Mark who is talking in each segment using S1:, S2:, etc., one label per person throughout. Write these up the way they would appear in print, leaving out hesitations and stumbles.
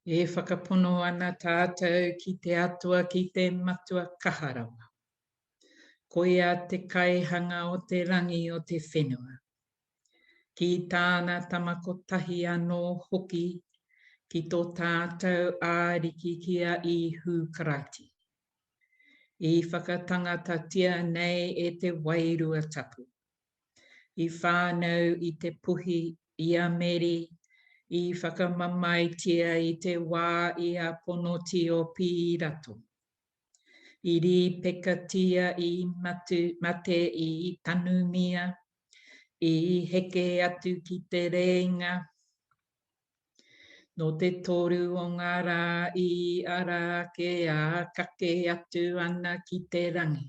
S1: E whakapono ana tātou ki te Atua ki te Matua Kaha Rawa. Koia te kaihanga o te rangi o te whenua. Ki tāna tama kotahi anō hoki, ki tō tātou Ariki ki a Īhu Karaiti. I whakatangatatia nei e te Wairua Tapu. I whānau i te puhi i a Meri, i whakamamaetia i te wā i a Ponotio Pīrato. I rīpekatia i matu, mate i tanumia, i heke atu ki te rēinga. Nō te toru o ngā rā i ara ake ā kake atu ana ki te rangi.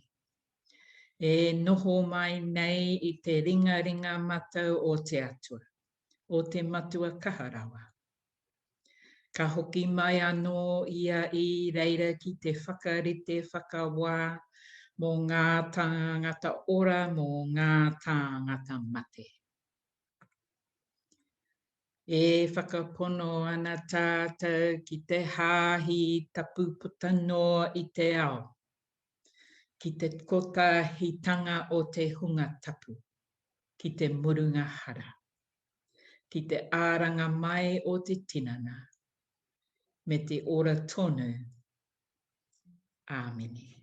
S1: E noho mai nei i te ringaringa matau o te Atua, o te Matua Kaha Rawa. Ka hoki mai anō ia i reira ki te whakarite whakawā mō ngā tāngata ora, mō ngā tāngata mate. E whakapono ana tātou ki te Hāhi tapu puta noa i te ao. Ki te kotahitanga o te hunga tapu, ki te murunga hara, ki te āranga mai o te tinana, me te ora tonu. Āmine.